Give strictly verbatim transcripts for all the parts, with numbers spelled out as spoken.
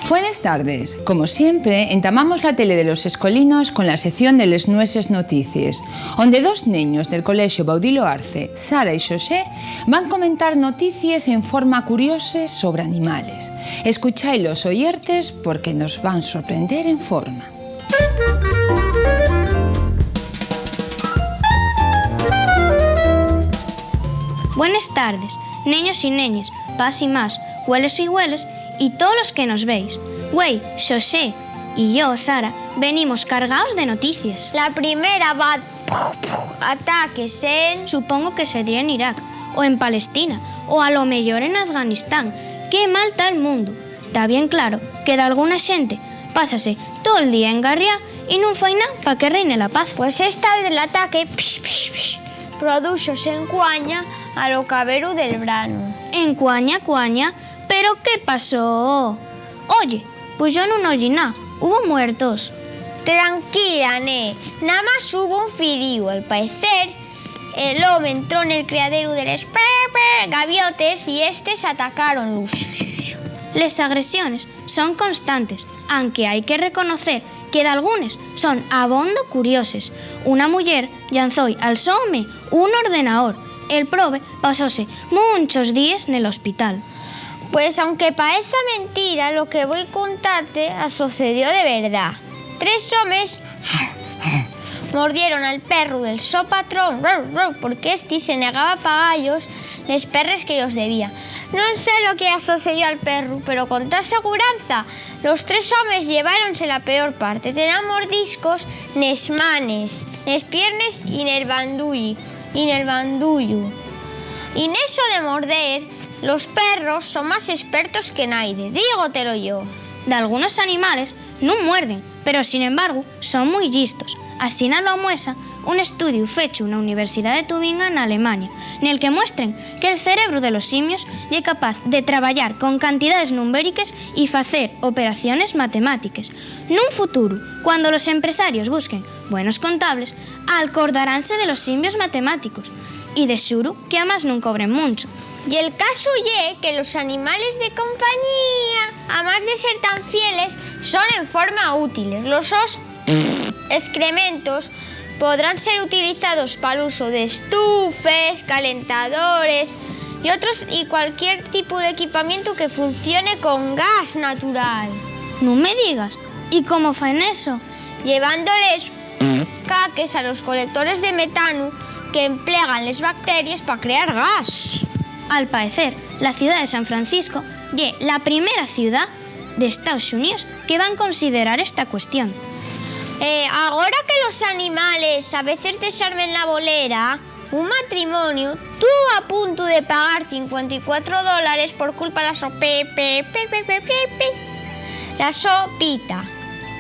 Buenes tardes. Como siempre, entamamos la tele de los escolinos con la sección de les nueses noticies, onde dos neños del Colexio Baudilio Arce, Sara y Xosé, van comentar noticies en forma curioses sobre animales. Escuchailos, oyertes, porque nos van sorprender en forma. Buenes tardes, neños y neñes, pas y más, güeles y güeles, y tolos que nos veis. Güei, Xosé y yo, Sara, venimos cargaos de noticies. La primera va, puf, puf, ataques en... Supongo que sedría en Irak, o en Palestina, o a lo meyor en Afganistán. Qué mal ta el mundu. Ta bien claro que dalguna xente pásase tol día engarriá y nun fai na pa que reine la paz. Pues esta del ataque, psh, psh, psh, prodúxose en Cuaña, a lo caberu del branu. En Cuaña, Cuaña, ¿pero qué pasó? Oye, pues yo nun oyi na, ¿hubo muertos? Tranquila, ne, namás hubo un firíu, al paecer, el home entró nel criaderu de les pe-, pe-, gaviotes y estes atacáronlu. Les agresiones son constantes, anque hai que reconocer que dalgunes son abondo curioses. Una muyer llanzó-y al so home un ordenaor. El probe pasóse munchos díes nel hospital. Pues, aunque paeza mentira, lo que voi contarte asocedió de verdá. Tres homes mordieron al perru del so patrón, porque esti se negaba a paga-yos les perres que-yos debía. Non sé lo que asocedió al perru, pero con toa seguranza los tres homes lleváronse la peor parte. Tenían mordiscos nes manes, nes piernes y nel bandulli, y nel bandullu. Y neso de morder, los perros son más espertos que naide, dígotelo yo. Dalgunos animales nun muerden, pero, sin embargu, son mui llistos. Asina lo amuesa un estudiu fechu na Universidá de Tubinga, n'Alemaña, nel que muestren que'l cerebru de los simios ye capaz de trabayar con cantidades numbériques y facer operaciones matemátiques. Nun futuru, cuando los empresarios busquen buenos contables, alcordaranse de los simios matemáticos, y de xuru que amás nun cobren muncho. Y el casu ye que los animales de compañía, amás de ser tan fieles, son en forma útiles. Los sos escrementos podrán ser utilizados pal uso d'estufes, calentadores y otros, y cualquier tipu d'equipamientu que funcione con gas natural. Nun me digas, ¿y cómo faen eso? Llevándoles caques a los colectores de metanu qu'emplegan les bacteries pa crear gas. Al paecer, la ciudá de San Francisco ye la primera ciudá d'Estaos Xuníos que van considerar esta cuestión. Eh, agora que los animales a veces desarmen la bolera, un matrimoniu tuvo a puntu de pagar cincuenta y cuatro dólares por culpa la so pe, pe, pe, la so pita.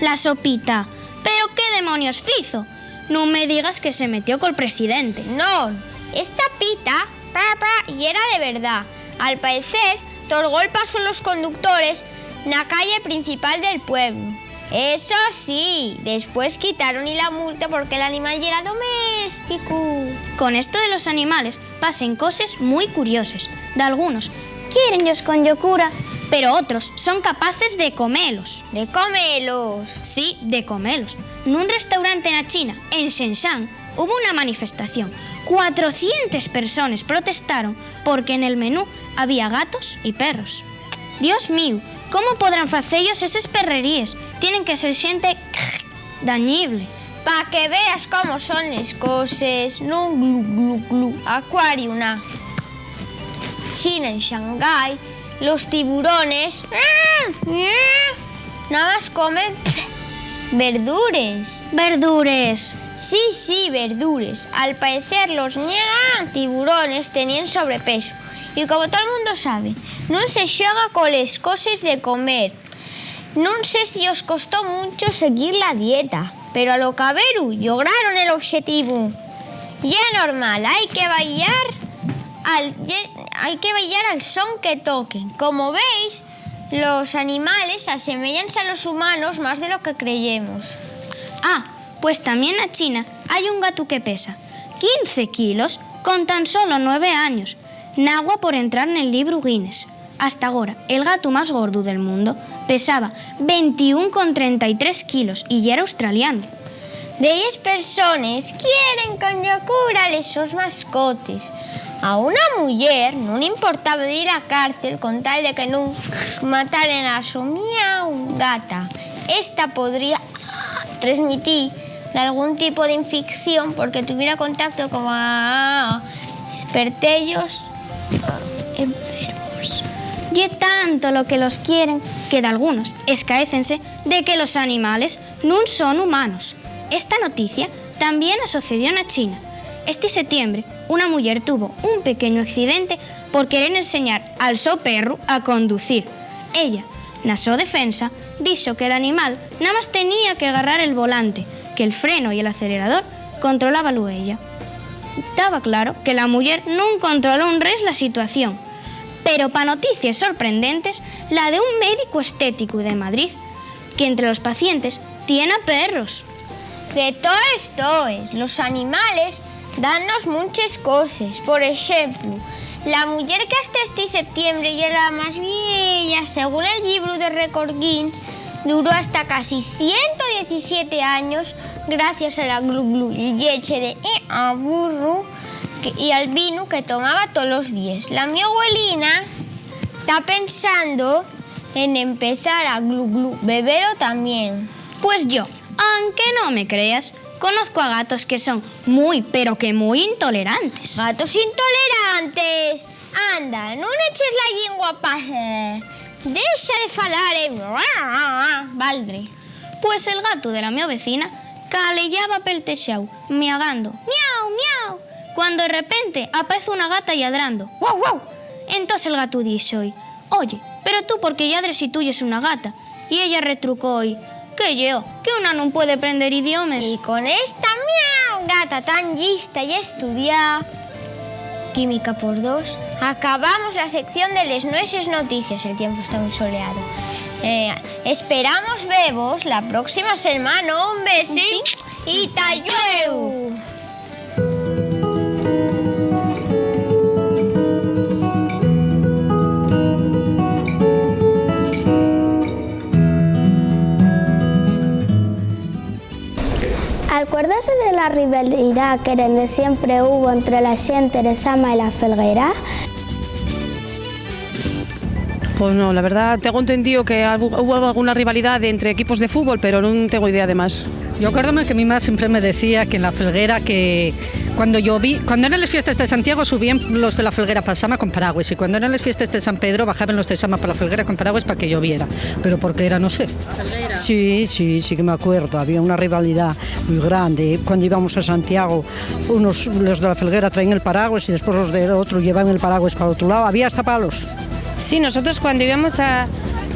La so pita. ¿Pero qué demonios fizo? Nun me digas que se metió col presidente. Non, esta pita, pa, pa, yera de verdá. Al paecer, tol gol pasó los conductores na calle principal del pueblu. Eso sí, después quitaron-y la multa porque l'animal yera domésticu. Con esto de los animales pasen coses mui curioses. Dalgunos quiérenlos con llocura, pero otros son capaces de comelos. ¿De comelos? Sí, de comelos. Nun restaurante na China, en Shenzhen, hubo una manifestación. Cuatrocientes persones protestaron porque nel menú había gatos y perros. Dios míu, ¿cómo podrán facellos eses perreríes? Tienen que ser xente dañible. Pa que veas cómo son les coses, nun glu, glu, glu, acuariu na China, en Shanghái, los tiburones namás comen verdures. Verdures. Sí, sí, verdures. Al paecer los tiburones teníen sobrepesu. Y como tol mundu sabe, nun se xuega coles coses de comer. Nun sé si-yos costó muncho siguir la dieta, pero a lo caberu llograron el oxetivu. Ye normal, hai que bailar al, ye, hai que bailar al son que toquen. Como veis, los animales aseméyanse a los humanos más de lo que creyemos. Ah, pues tamién na China hai un gatu que pesa quince kilos con tan solo nueve años. Nagua por entrar nel libru Guinness. Hasta agora, el gatu más gordu del mundo pesaba ventiún con trenta y tres kilos y yera australianu. Delles persones quieren con llocura les sos mascotes. A una muyer nun importaba dir a cárcel con tal de que nun mataren a so miau gata. Esta podría tresmitir dalgún tipu d'infeición porque tuviera contacto con, ah, espertellos, ah, enfermos. Ye tanto lo que los quieren que dalgunos escaécense de que los animales nun son humanos. Esta noticia tamién asocedió na China. Esti setiembre, una muyer tuvo un pequeñu accidente por querer enseñar al so perru a conducir. Ella, na so defensa, dixo que l'animal namás tenía que garrar el volante, que'l freno y el acelerador controlábalu ella. Taba claro que la muyer nun controló un res la situación. Pero pa noticies sorprendentes, la d'un médicu estéticu de Madrid, que entre los pacientes tien a perros. De toes, toes, los animales dannos munches coses. Por exemplu, la muyer que hasta esti setiembre ye la más vieya, según el llibru de Record Guinness, duró hasta casi ciento diecisiete años gracias a la glu-glu lleche de, eh, a burru que, y al vinu que tomaba tolos díes. La mi abuelina ta pensando en empezar a glu-glu bebelo tamién. Pues yo, anque no me creas, conozco a gatos que son mui, pero que mui intolerantes. Gatos intolerantes. Anda, nun eches la llingua pa... Dexa de falar, eh, baldre. Pues el gatu de la mio vecina caleyaba pel texáu, miagando, miau, miau, cuando de repente apaez una gata lladrando, guau, guau. Entós el gatu díxo-y: "Oye, pero tú, ¿por qué lladres si tú yes una gata?". Y ella retrucó-y: "¿Qué lleó? ¿Que una nun puede prender idiomes?". Y con esta miau gata tan llista y estudiá, química por dos, acabamos la sección de les nueses noticies. El tiempu está mui soleado. Eh, esperamos vevos la próxima selmana. Un besín. Un besín. Y ta llueu. Alcuérdase de la rivalidá que dende siempre hubo entre la xente de Sama y La Felguera? Pues no, la verdad, tengo entendido que algu-, hubo alguna rivalidad entre equipos de fútbol, pero no tengo idea de más. Yo acuérdome que mi mamá siempre me decía que en La Felguera, que cuando lloví-, cuando eran las fiestas de Santiago, subían los de La Felguera pa Sama con paraguas, y cuando eran las fiestas de San Pedro, bajaban los de Sama pa La Felguera con paraguas pa que lloviera. Pero ¿por qué era? No sé. Sí, sí, sí que me acuerdo. Había una rivalidad muy grande. Cuando íbamos a Santiago, unos, los de La Felguera traen el paraguas y después los de otro llevan el paraguas para otro lado. Había hasta palos. Sí, nosotros cuando íbamos a,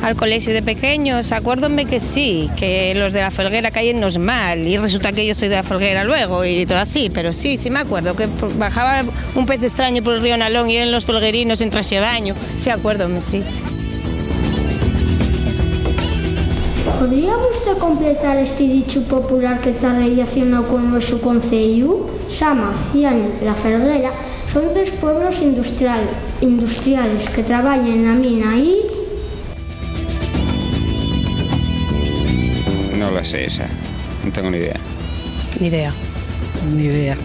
al colegio de pequeños, acuérdome que sí, que los de La Felguera cayennos mal, y resulta que yo soy de La Felguera luego, y todo así, pero sí, sí me acuerdo que por-, bajaba un pez extraño por el río Nalón y eran los felguerinos en traje de baño. Sí, acuérdome, sí. ¿Podría vusté completar esti dichu popular que ta rellacionáu con nuesu conceyu? Sama, Ciañu, La Felguera son tres pueblos industrial-, industriales que trabayen na mina y... No la sé esa, no tengo ni idea. Ni idea. Ni idea.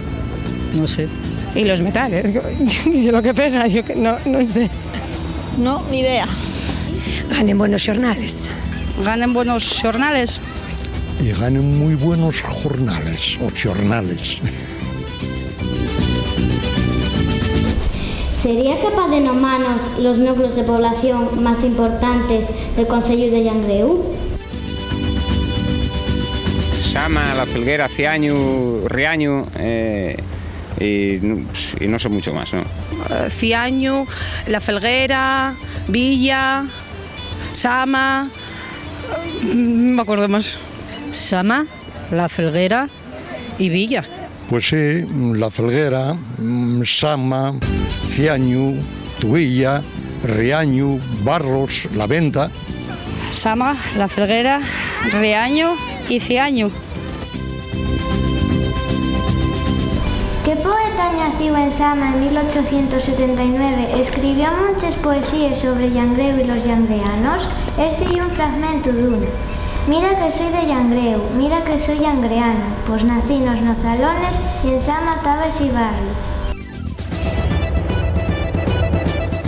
No sé. Y los metales, yo, yo lo que pega, yo que, no, no sé. No, ni idea. Ganen buenos xornales. Ganen buenos xornales. Y ganen muy buenos jornales o xornales. ¿Sería capaz de nomanos los núcleos de población más importantes del conceyu de Llangreu? Sama, La Felguera, Ciañu, Riañu, eh, y, no- y no sé mucho más, ¿no? Eh, Ciañu, La Felguera, Villa, Sama, mm, no me acuerdo más. Sama, La Felguera y Villa. Pues sí, La Felguera, mm, Sama, Ciañu, Tuilla, Riañu, Barros, La Venta. Sama, La Felguera, Riañu y Ciañu. ¿Qué poeta ñacíu en Sama en mil ochocientos setenta y nueve escribió munches poesíes sobre Llangreu y los llangreanos? Esti ye un fragmentu d'una. Mira que soi de Llangreu, mira que soi llangreanu, pos nací nos Nozalones y en Sama taba esi barriu.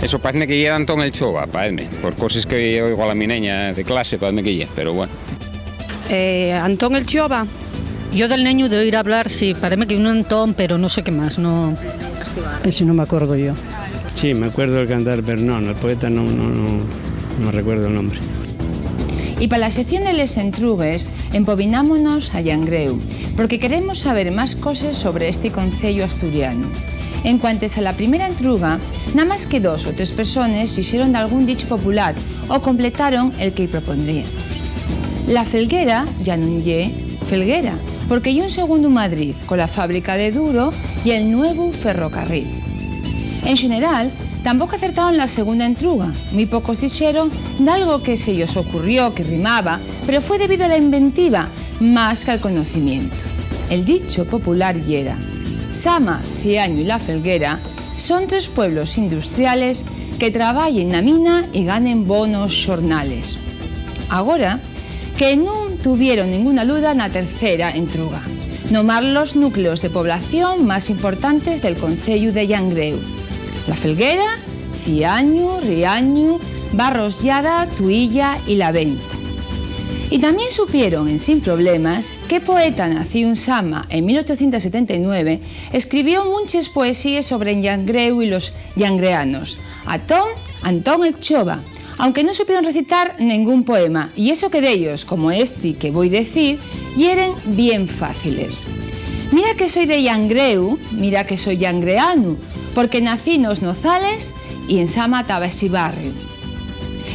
Eso paezme que ye d'Antón el Chova, paezme. Por coses que oigo a la mi neña de clase, paezme que ye, pero bueno. Eh, Antón el Chova. Yo del neñu d'oir hablar, sí, paezme que un Antón, pero no sé qué más, no. Ese no me acuerdo yo. Sí, me acuerdo del cantar, pero no, no, el poeta no, no, no, no recuerdo el nombre. Y pa la sección de les entrugues, empobinámonos a Llangreu, porque queremos saber más coses sobre esti conceyu asturianu. En cuantes a la primera entruga, namás que dos o tres persones fixeron dalgún dichu popular o completaron el que-y propondríamos. La Felguera ya nun ye Felguera, porque ye un segundu Madrid, cola fábrica de Duro y el nuevu ferrocarril. En xeneral, tampoco acertaron la segunda entruga. Mui pocos dixeron d'algo que se-yos ocurrió que rimaba, pero fue debido a la inventiva más que al conocimiento. El dicho popular yera: Sama, Ciañu y La Felguera son tres pueblos industriales que trabayen na mina y ganen bonos xornales. Agora, que nun tuvieron ninguna duda na tercera entruga: nomar los núcleos de población más importantes del conceyu de Llangreu: La Felguera, Ciañu, Riañu, Barros Lladra, Tuilla y La Venta. Y tamién supieron, ensin problemas, qué poeta nacíu en Sama en mil ochocientos setenta y nueve escribió munches poesíes sobre Llangreu y los llangreanos: Antón, Antón el Chova, aunque nun supieron recitar nengún poema, y eso que dellos, como esti que voi decir, yeren bien fáciles. Mira que soi de Llangreu, mira que soi llangreanu, porque nací nos Nozales y en Sama taba esi barriu.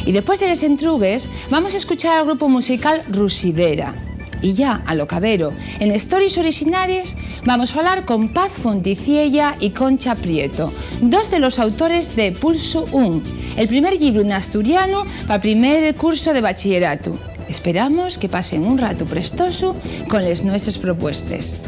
Y depués de les entrugues, vamos escuchar al grupu musical Rusidera. Y ya, a lo cabero, en Stories Orixinaries vamos falar con Paz Fonticiella y Concha Prieto, dos de los autores de Pulsu un, el primer llibru n'asturianu pa primer curso de bachilleratu. Esperamos que pasen un ratu prestosu con les nueses propuestes.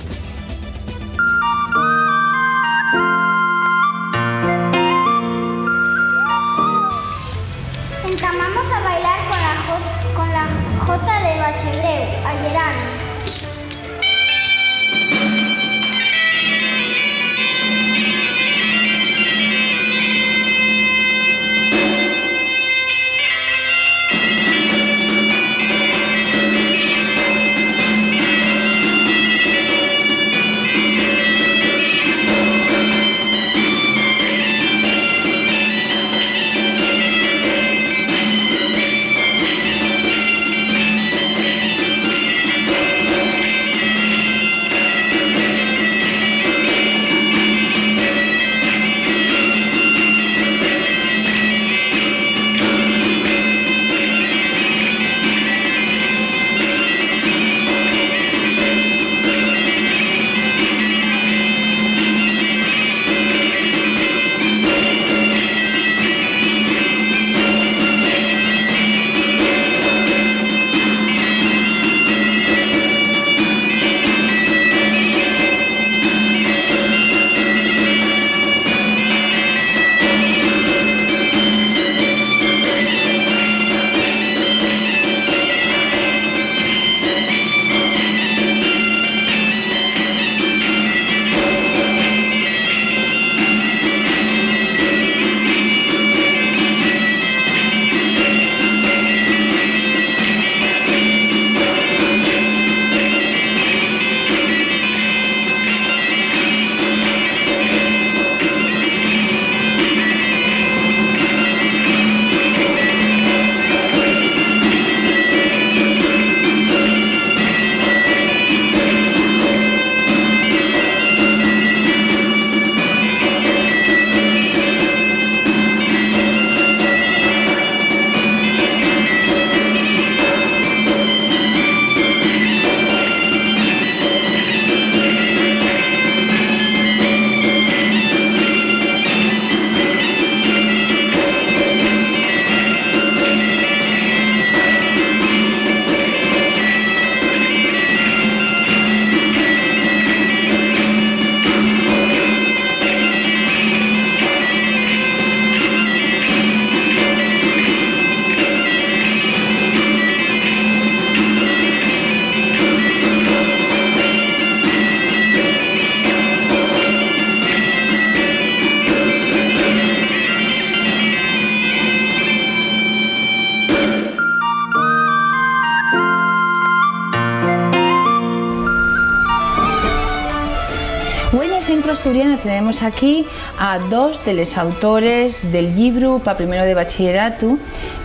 Entamamos a bailar con la jo-, con la jota de Bacheldeu, Ayerán. Asturiano tenemos aquí a dos de les autores del llibru pa primero de bachilleratu,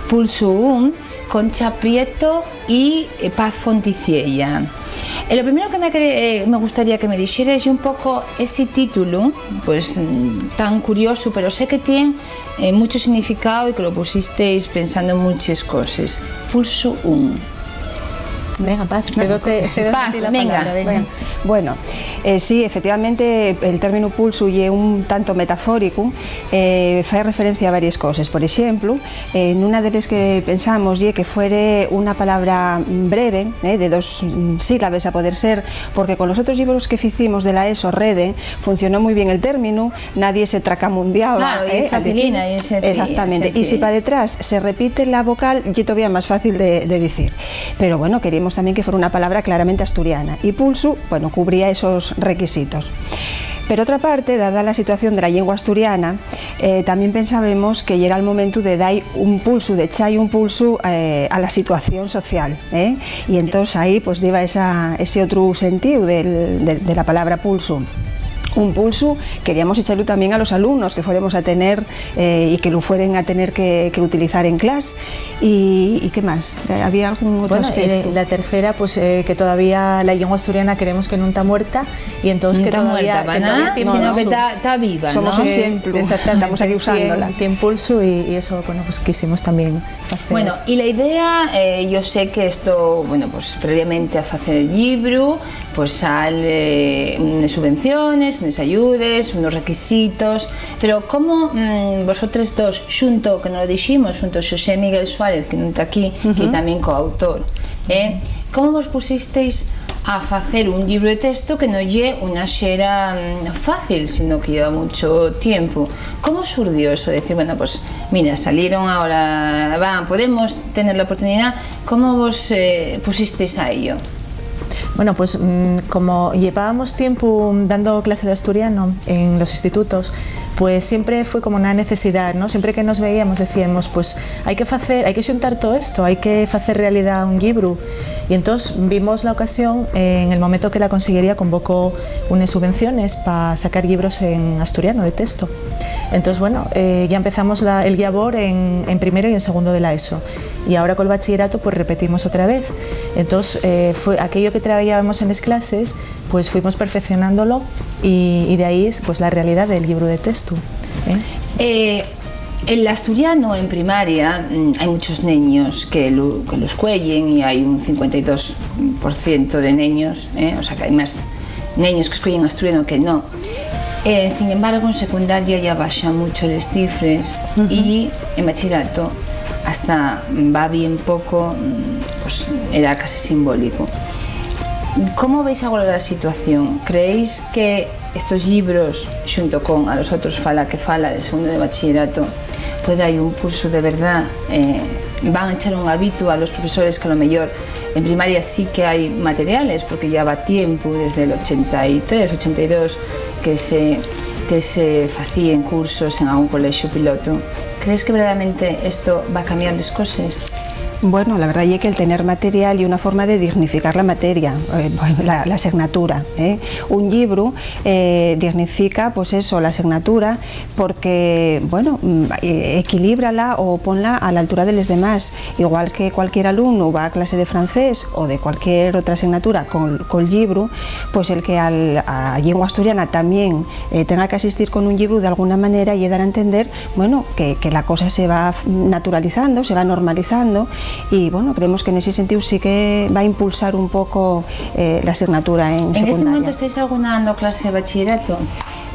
Pulsu un, Concha Prieto y, eh, Paz Fonticiella. E lo primero que me quere-, eh, me gustaría que me dixeres ye un poco ese título, pues, mm, tan curioso, pero sé que tien, eh, mucho significado y que lo pusisteis pensando en muchas cosas. Pulsu un. Venga, Paz, cédote, cédote a ti la palabra, venga. Bueno, eh, sí, efectivamente, el términu pulsu ye un tanto metafórico, eh, fai referencia a varias coses. Por exemplu, eh, nuna de les que pensamos ye que fuere una palabra breve, eh, de dos, mm, sílabes a poder ser, porque con los otros llibros que ficimos de la ESO, Rede, funcionó muy bien el términu, nadie se tracamundiaba, claro, y eh, al facilina, decir, y se hacía, exactamente. Se hacía. Y si pa detrás se repite la vocal, ye todavía más fácil de, de dicir. Pero bueno, queríamos también que fuera una palabra claramente asturiana. Y pulsu, bueno, cubría esos requisitos. Per otra parte, dada la situación de la llingua asturiana, eh, tamién pensábemos que yera el momentu de dar un pulsu, de echar un pulsu, eh, a la situación social, eh? Y entós ahí, pues, diba esa, ese otru sentíu del, de, de la palabra pulsu. Un pulsu queríamos echar-lu tamién a los alumnos que fuéremos a tener, eh, y que lu fueren a tener que, que utilizar en clas. Y, y qué más? Eh, ¿había algún otro aspecto? Bueno, eh, la tercera, pues, eh, que todavía la llingua asturiana creemos que nun ta muerta, y entós nun que ta todavía, muerta, que todavía tiene, sino que ta, ta viva, ¿no? Somos exemplu. Exactamente. Estamos aquí usándola. Tien, tien pulsu y, y eso, bueno, pues quisimos también facer. Bueno, y la idea, eh, yo sé que esto, bueno, pues previamente a facer el llibru, pues sale, eh, unes subvenciones, unes ayudes, unos requisitos, pero ¿cómo, mm, vosotres dos, xunto, que no lo diximos, xunto a Xosé Miguel Suárez, que nun ta aquí, que tamién coautor, eh, ¿cómo vos pusisteis a facer un llibru de texto que no ye una xera, mm, fácil, sino que lleva mucho tiempo? ¿Cómo surdió eso de decir, bueno, pues mira, salieron ahora, va, podemos tener la oportunidad? ¿Cómo vos, eh, pusisteis a ello? Bueno, pues, mm, como llevábamos tiempo dando clase de asturiano en los institutos, pues siempre fue como una necesidad, ¿no? Siempre que nos veíamos decíamos, pues, "Hai que facer, hai que xuntar todo esto, hai que facer realidá un llibru". Y entós vimos la ocasión, eh, en el momento que la Consellería convocó unes subvenciones pa sacar llibros en asturiano de texto. Entós, bueno, eh, ya empezamos la, el llabor en, en primero y en segundo de la ESO. Y ahora col bachillerato, pues, repetimos otra vez. Entós, eh, fue aquello que trabayábamos en les clases, pues, fuimos perfeccionándolo y, y de ahí, pues, la realidá del llibru de texto, ¿eh? Eh, el asturiano en primaria, mm, hai muchos neños que lu, que lu escueyen y hai un cincuenta y dos por ciento de neños, eh, o sea, que hai más neños que escueyen asturiano que no. Eh, sin embargo, en secundaria ya baxa mucho les cifres y en bachillerato hasta va bien poco, mm, pues, era casi simbólico. ¿Cómo veis agora la situación? ¿Creéis que estos llibros, xunto con a los otros Fala que Fala de segundo de bachillerato, puede dar un pulsu de verdad, eh, van a echar un hábito a los profesores que a lo mejor en primaria sí que hai materiales, porque ya va tiempo, desde el ochenta y tres, ochenta y dos, que se, que se facían cursos en algún colegio piloto? ¿Crees que verdaderamente esto va a cambiar las cosas? Bueno, la verdad ye que el tener material ye una forma de dignificar la materia, eh, la, la asignatura, eh. Un llibru, eh, dignifica, pues eso, la asignatura, porque, bueno, mm, eh, equilíbrala o ponla a la altura de les demás. Igual que cualquier alumnu va a clase de francés o de cualquier otra asignatura col, col llibru, pues el que al, a llingua asturiana tamién, eh, tenga que asistir con un llibru, d'alguna manera, ye dar a entender, bueno, que, que la cosa se va f-, naturalizando, se va normalizando, y, bueno, creemos que nesi sentíu sí que va a impulsar un poco, eh, la asignatura en secundaria. ¿En este momento estáis alguna dando clase de bachillerato?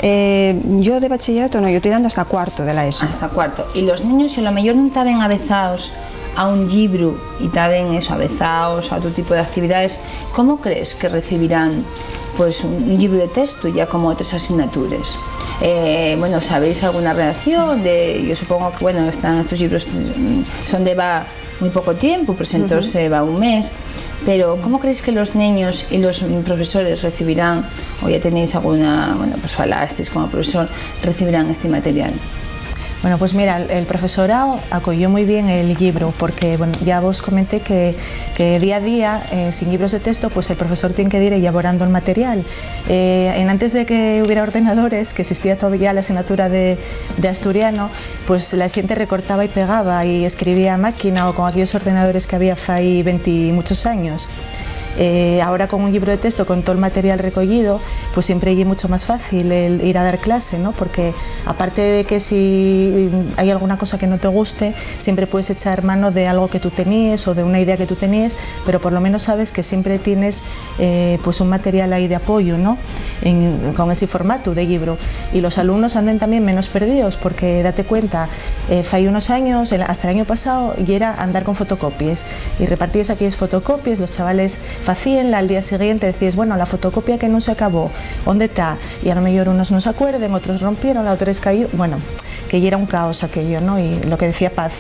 Eh, yo de bachillerato no, yo estoy dando hasta cuarto de la ESO. Hasta cuarto. Y los niños, si a lo mejor no estaban avezados a un llibru y estaban eso, avezados a otro tipo de actividades, ¿cómo crees que recibirán, pues, un, un llibru de texto ya como otras asignaturas? Eh, bueno, ¿sabéis alguna reacción de, yo supongo que, bueno, están estos libros, mm, son de va muy poco tiempo, pues entonces va un mes, pero ¿cómo creéis que los niños y los, mm, profesores recibirán, o ya tenéis alguna, bueno, pues falasteis como profesor, recibirán este material? Bueno, pues mira, el, el profesorao acoyó mui bien el llibru, porque, bueno, ya vos comenté que, que día a día, eh, sin llibros de texto, pues el profesor tien que dir elaborando el material. Eh, en antes de que hubiera ordenadores, que existía todavía la asignatura de, de asturiano, pues la xente recortaba y pegaba y escribía a máquina o con aquellos ordenadores que había fai venti y muchos años. Eh, ahora con un llibro de texto, con todo el material recollido, pues siempre ye mucho más fácil el ir a dar clase, ¿no? Porque aparte de que si hay alguna cosa que no te guste, siempre puedes echar mano de algo que tú tenías o de una idea que tú tenías, pero por lo menos sabes que siempre tienes, eh, pues un material ahí de apoyo, ¿no? En, con ese formato de libro. Y los alumnos anden también menos perdidos, porque date cuenta, eh, fai unos años, el- hasta el año pasado, y era andar con fotocopias. Y repartíes aquellas fotocopias, los chavales facíenla, al día siguiente decíes, bueno, la fotocopia que no se acabó, ¿dónde está? Y a lo mejor unos no se acuerden, otros rompieron, la otra cayó. Bueno, que ya era un caos aquello, ¿no? Y lo que decía Paz,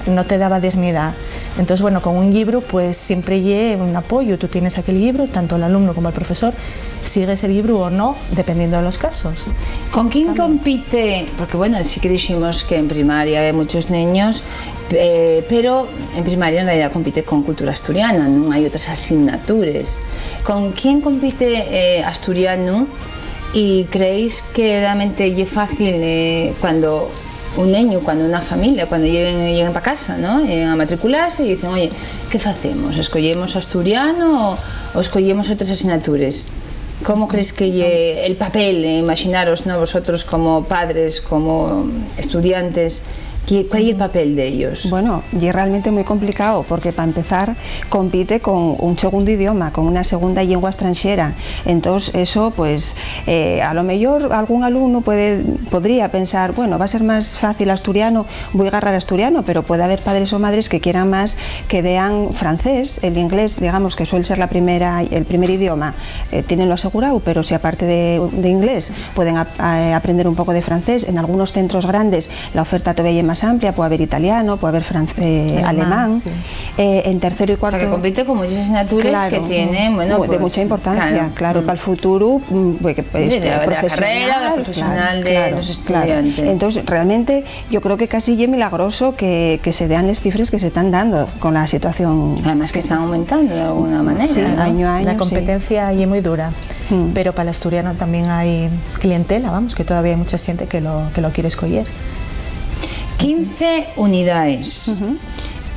no te daba dignidad. Entonces, bueno, con un libro, pues siempre lle un apoyo. Tú tienes aquel libro, tanto el alumno como el profesor, sigues el libro o no, dependiendo de los casos. ¿Con quién compite? Porque, bueno, sí que dijimos que en primaria hay muchos niños, eh, pero en primaria en realidad compite con cultura asturiana, no hay otras asignaturas. ¿Con quién compite, eh, asturiano? ¿Y creéis que realmente es fácil, eh, cuando un niño, cuando una familia, cuando lleguen, lleguen para casa, ¿no? Lleguen a matricularse y dicen, oye, ¿qué hacemos? ¿Escogemos asturiano o, o escogemos otras asignaturas? ¿Cómo crees que lle- el papel, eh, imaginaros, ¿no? Vosotros como padres, como estudiantes, ¿qué- ¿cuál es el papel de ellos? Bueno, y es realmente muy complicado porque, para empezar, compite con un segundo idioma, con una segunda lengua extranjera. Entonces, eso, pues, eh, a lo mejor algún alumno puede, podría pensar, bueno, va a ser más fácil asturiano, voy a agarrar asturiano, pero puede haber padres o madres que quieran más que vean francés, el inglés, digamos, que suele ser la primera, el primer idioma, eh, tienen lo asegurado, pero si aparte de, de inglés pueden ap- a- aprender un poco de francés, en algunos centros grandes la oferta todavía es más amplia, puede haber italiano, puede haber franc- eh, alemán, alemán. Sí. Eh, en tercero y cuarto. O sea, que compite con muchas asignaturas que tienen, bueno, de pues, mucha importancia, claro, para el futuro, mm, pues, que, pues, de la, de la carrera, de la profesional, de los estudiantes. Entonces, realmente, yo creo que casi es milagroso que, que se vean las cifras que se están dando con la situación. Además que están aumentando de alguna manera, sí, ¿no? Año a año, sí. La competencia es muy dura, mm, pero para el asturiano también hay clientela, vamos, que todavía hay mucha gente que lo, que lo quiere escoger. Quince unidades. Ujú.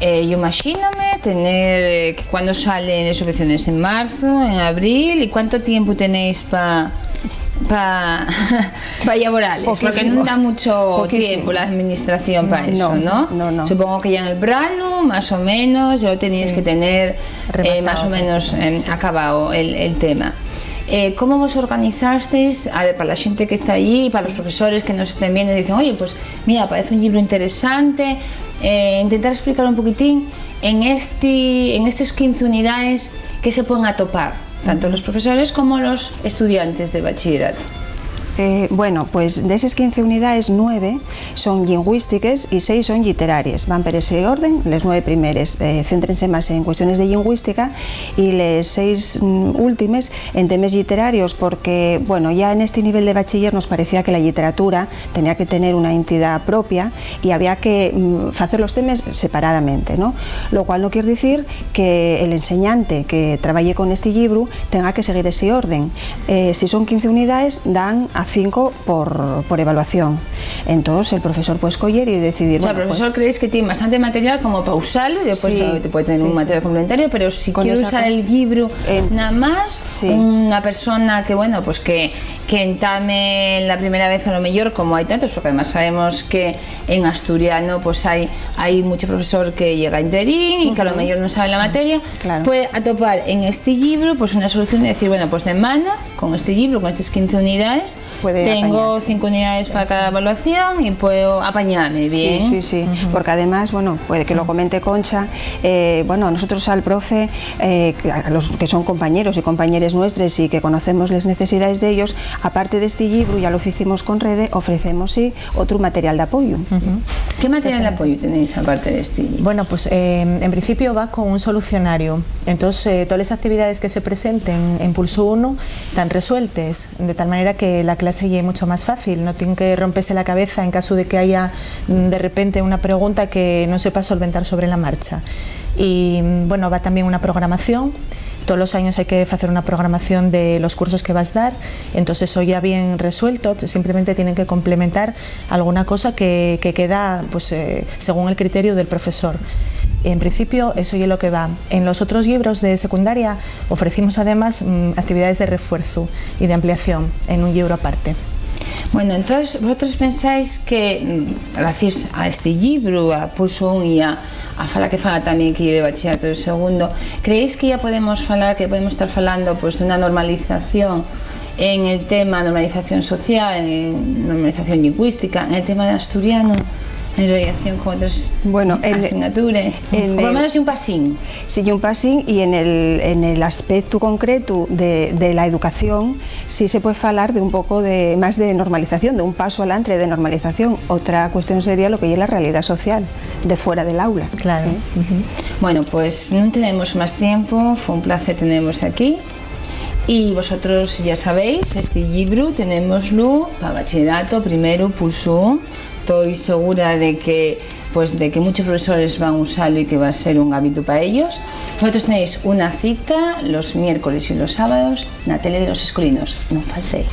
Eh, yo imagíname tener, eh, que cuando salen las subvenciones, en marzo, en abril, ¿y cuánto tiempo tenéis para pa, pa elaborarles? Porque no da mucho tiempo la administración para eso, ¿no? No, no. Supongo que ya en el verano, más o menos, ya lo tenéis que tener, eh, más o menos, em, acabado el, el tema. Eh, ¿cómo vos organizasteis? A ver, para la gente que está allí, para los profesores que nos estén viendo, dicen, oye, pues mira, parece un libro interesante, eh, intentar explicar un poquitín en, este, en estas quince unidades que se pueden atopar, tanto los profesores como los estudiantes de bachillerato. Eh, bueno, pues de esas quince unidades, nueve son lingüístiques y seis son lliteraries. Van per ese orden, les nueve primeres, eh, céntrense más en cuestiones de lingüística y les seis, mm, últimes en temes lliterarios, porque, bueno, ya en este nivel de bachiller nos parecía que la literatura tenía que tener una entidad propia y había que, mm, facer los temes separadamente, ¿no? Lo cual no quiere decir que el enseñante que traballe con este libro tenga que seguir ese orden. Eh, si son quince unidades, dan a cinco por, por evaluación. Entonces, el profesor puede escoger y decidir, o sea, bueno, el profesor, pues, creéis que tiene bastante material como para usarlo y después, sí, eh, te puede tener, sí, un material complementario, pero si quiere usar el libro nada más, sí, una persona que, bueno, pues que, que entame la primera vez a lo mejor, como hay tantos, porque además sabemos que en asturiano, pues hay, hay mucho profesor que llega interín y que a lo mejor no sabe la materia, claro, puede atopar en este libro, pues, una solución de decir, bueno, pues de mano, con este libro, con estas quince unidades, tengo cinco unidades para cada evaluación y puedo apañarme bien. Sí, sí, sí. Porque además, bueno, puede que lo comente Concha, eh, bueno, nosotros al profe, eh, a los que son compañeros y compañeres nuestros y que conocemos las necesidades de ellos, Aparte d'esti llibru, ya lo ficimos con Rede, ofrecemos, sí, otru material d'apoyu. ¿Qué material d'apoyu tenéis aparte d'esti llibru? Bueno, pues eh, en principio va con un solucionario. Entonces, eh, todas las actividades que se presenten en Pulsu unu están resueltas, de tal manera que la clase llegue mucho más fácil. No tiene que romperse la cabeza en caso de que haya mm, de repente una pregunta que no sepa solventar sobre la marcha. Y mm, bueno, va también una programación. Todos los años hay que hacer una programación de los cursos que vas a dar, entonces eso ya bien resuelto, simplemente tienen que complementar alguna cosa que, que queda pues, eh, según el criterio del profesor. En principio, eso es lo que va. En los otros libros de secundaria ofrecimos además mm, actividades de refuerzo y de ampliación en un libro aparte. Bueno, entonces, vosotros pensáis que, mm, gracias a este libro, a Pulso un y a, a fala que fala también aquí de bachillerato de segundo, ¿creéis que ya podemos falar, que podemos estar falando pues, de una normalización en el tema normalización social, en normalización lingüística, en el tema de asturiano, en relación con otras Bueno, en- asignaturas? en O por lo el- menos un pasín. Sí, un pasín, y en el, en el aspecto concreto de, de la educación, sí se puede hablar de un poco de más de normalización, de un paso adelante de normalización. Otra cuestión sería lo que es la realidad social de fuera del aula. Claro. ¿Eh? Bueno, pues no tenemos más tiempo, fue un placer tenervos aquí. Y vosotros ya sabéis, este libro tenémoslo para bachillerato, primero, Pulso un. Estoy segura de que, pues, de que muchos profesores van a usarlo y que va a ser un hábito para ellos. Vosotros tenéis una cita los miércoles y los sábados en la tele de los escolinos. No faltéis.